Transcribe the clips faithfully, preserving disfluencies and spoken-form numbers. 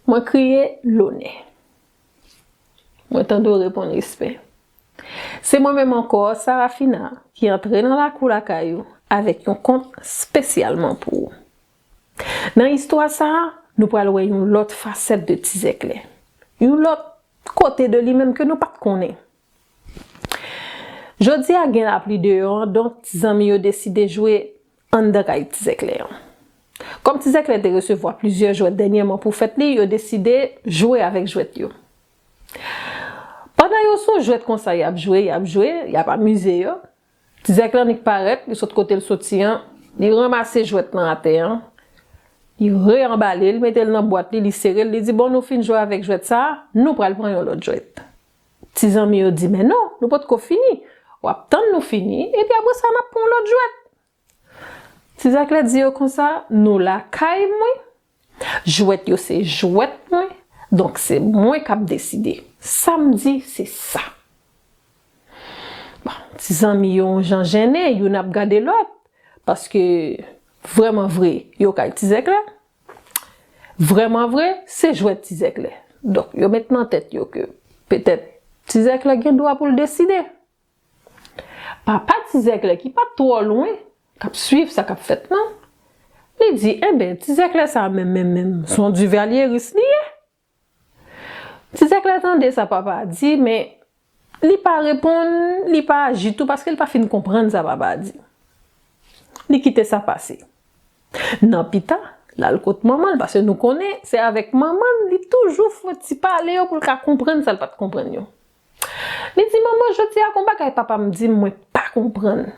Mwen kriye lonè. Mwen tande w reponn respè. Se mwen menm ankò, Sarafina, ki antre nan lakou lakay ou avèk yon kont espesyalman pou ou. Nan istwa sa a, nou pral wè yon lòt fasèt de Ti Zèklè. Yon lòt kote de li menm ke nou pa t konnen. Jodi a gen lapli deyò an, donk ti zanmi yo deside jwe anndan kay Ti Zèklè an. Kòm Ti Zèklè te resevwa plizyè jwèt dènyèman pou fèt li, yo deside jwe avèk jwèt yo. Pandan yo sou jwèt konsa, y ap jwe, y ap jwe, y ap amize yo. Ti Zèklè annik parèt, li sot kote l soti an, li ranmase jwèt lan atè an, li reanbale l, mete l nan bwat li, li sere l, li di, "Bon, nou fin jwe avèk jwèt sa a, nou pral pran yon lòt jwèt." Ti zanmi yo di, "Men non, nou potko fini. W ap tann nou fini, epi apre sa, n ap pran yon lòt jwèt." Ti Zèklè di yo konsa, "Nou lakay mwen, jwèt yo se jwèt mwen, donk se mwen k ap deside. Sa m di, se sa." Bon, ti zanmi yo yon jan jennen, youn ap gade lòt, paske vrèman vre, yo kay Ti Zèklè. Vrèman vre, se jwèt Ti Zèklè. Donk, yo met nan tèt yo ke petèt Ti Zèklè gen dwa pou l deside. Papa Ti Zèklè ki pa t twò lwen, k ap swiv sa k ap fèt lan, li di, "Enben, Ti Zèklè sa a menm, menm, menm, se yon divalyeris li ye." Ti Zèklè tande sa papa a di, men li pa reponn, li pa aji tou, paske li pa fin konprann sa papa a di. Li kite sa pase. Nan pita, l al kot manman l, paske nou konnen, se avèk manman l, li toujou fè ti pale yo pou l ka konprann sa l pa t konprann yo. Li di, "Manman, jodi a gon bagay papa m di m, mwen pa konprann.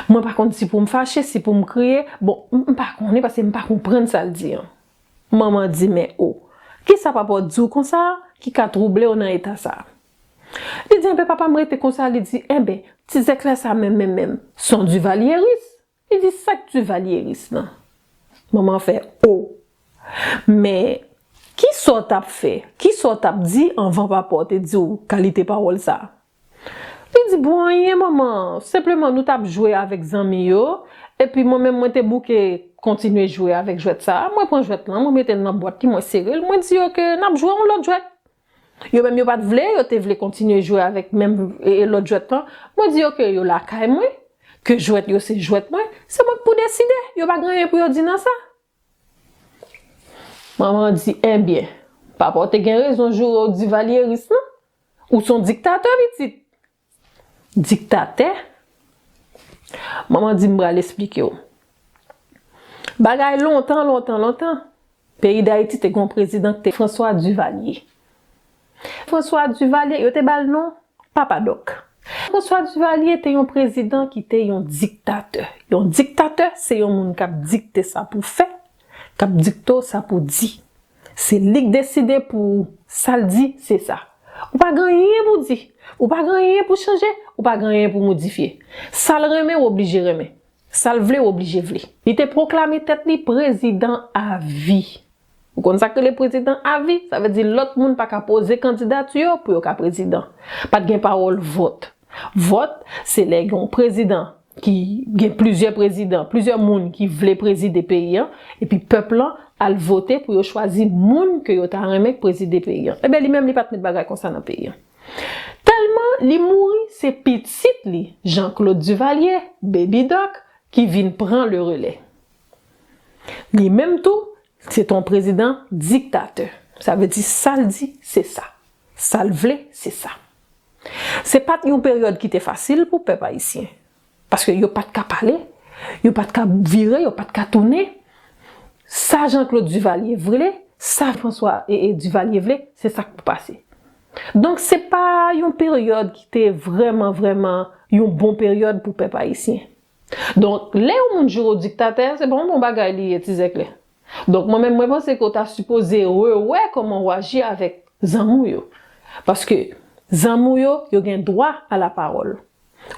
Mwen pa konn si pou m fache, si pou m kriye. Bon, m m pa konnen paske m pa konprann sa l di an." Manman di, "Men o, kisa papa w di w konsa ki ka twouble w nan eta sa a?" Li di, "Enben, papa m rete konsa," li di, "Enben, Ti Zèklè sa menm, menm, menm, se yon divalyeris." Li di, "Sa k divalyeris lan?" Manman fè, "O, men kisa w t ap fè? Kisa w t ap di anvan papa w te di w kalite pawòl sa a?" Li di, "Bon, anyen, manman, senpleman nou t ap jwe avèk zanmi yo, epi mwen menm mwen te bouke kontinye jwe avèk jwèt sa a. Mwen pran jwèt lan, mwen mete l nan bwat li, mwen sere l, mwen di yo ke n ap jwe yon lòt jwèt." Yo menm yo pa t vle, yo te vle kontinye jwe avèk menm, e, e, lòt jwèt lan. Mwen di yo ke yo lakay mwen, ke jwèt yo se jwèt mwen, se mwen k pou deside, yo pa gen anyen pou yo di nan sa. Manman di, "Enbyen, papa w te gen rezon joure w divalyeris lan. Ou se yon diktatè, pitit." "Diktatè?" Manman di, "M pral esplike w. Bagay lontan, lontan, lontan, peyi Dayiti te gen yon prezidan ki te François Duvalier. François Duvalier, yo te ba l non Papa Dòk. François Duvalier te yon prezidan ki te yon diktatè. Yon diktatè, se yon moun k ap dikte sa pou fè, k ap dikte w sa pou di. Se li k deside pou ou. Sa l di, se sa. Ou pa gen anyen pou di. Ou pa gen anyen pou chanje. Ou pa gen anyen pou modifye. Sa l renmen, w oblije renmen. Sa l vle, w oblije vle. Li te pwoklame tèt li prezidan avi. Ou konn sa k rele prezidan avi? Sa vle di lòt moun pa ka poze kandidati yo pou yo ka prezidan. Pa t gen pawòl vòt. Vòt, se lè gen yon prezidan ki gen plizyè prezidan, plizyè moun ki vle prezide peyi an, epi pèp lan al vote pou yo chwazi moun ke yo ta renmen k prezide peyi an. Ebyen, li menm, li pa t met bagay konsa nan peyi an. Tèlman li mouri, se pitit li, Jean-Claude Duvalier, Baby Doc, ki vin pran le relè. Li menm tou, se t on prezidan diktatè. Sa vle di sa l di, se sa. Sa l vle, se sa. Se pa t yon peryòd ki te fasil pou pèp ayisyen. Paske yo pa t ka pale, yo pa t ka vire, yo pa t ka tounen. Sa Jean-Claude Duvalier vle, sa François e, e Duvalier vle, se sa k pou pase. Donk, se pa yon peryòd ki te vrèman, vrèman yon bon peryòd pou pèp ayisyen. Donk, lè yon moun joure w diktatè, se pa yon bon bagay li ye, Ti Zèklè. Donk, mwen menm, mwen panse ke w ta sipoze rewè kòman w aji avèk zanmi w yo. Paske zanmi w yo, yo gen dwa a la pawòl.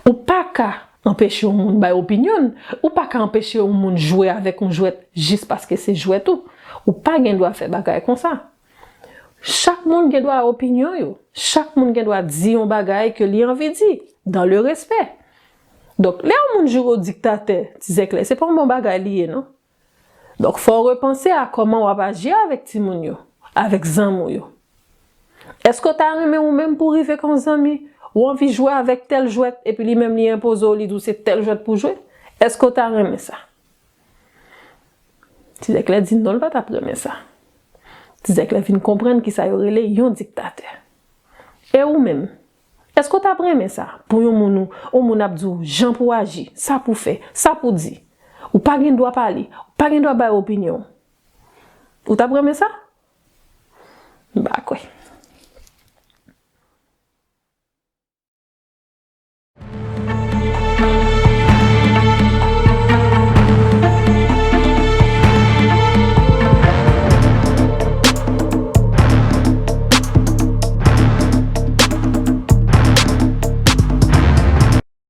Ou pa ka anpeche yon moun bay opinyon l, ou pa ka anpeche yon moun jwe avèk yon jwèt jis paske se jwèt ou. Ou pa gen dwa fè bagay konsa. Chak moun gen dwa a opinyon yo. Chak moun gen dwa di yon bagay ke li anvi di, dans le respect. Donk, lè yon moun joure w diktatè, Ti Zèklè, se pa yon bon bagay li ye, non. Donk, fò w repanse a kòman w ap aji avèk timoun yo, avèk zanmi w yo. Èske w ta renmen ou menm pou w rive kon zanmi, ou anvi jwe avèk tèl jwèt, epi li menm li enpoze w, li di w se tèl jwèt pou w jwe? Èske w ta renmen sa? Ti Zèklè di non, l pa t ap renmen sa. Ti Zèklè vin konprann kisa yo rele yon diktatè. E ou menm? Èske w t ap renmen sa? Pou yon moun, ou, yon moun ap di w jan pou w aji, sa pou w fè, sa pou w di. Ou pa gen dwa pale, ou pa gen dwa bay opinyon w. Ou t ap renmen sa? M pa kwè.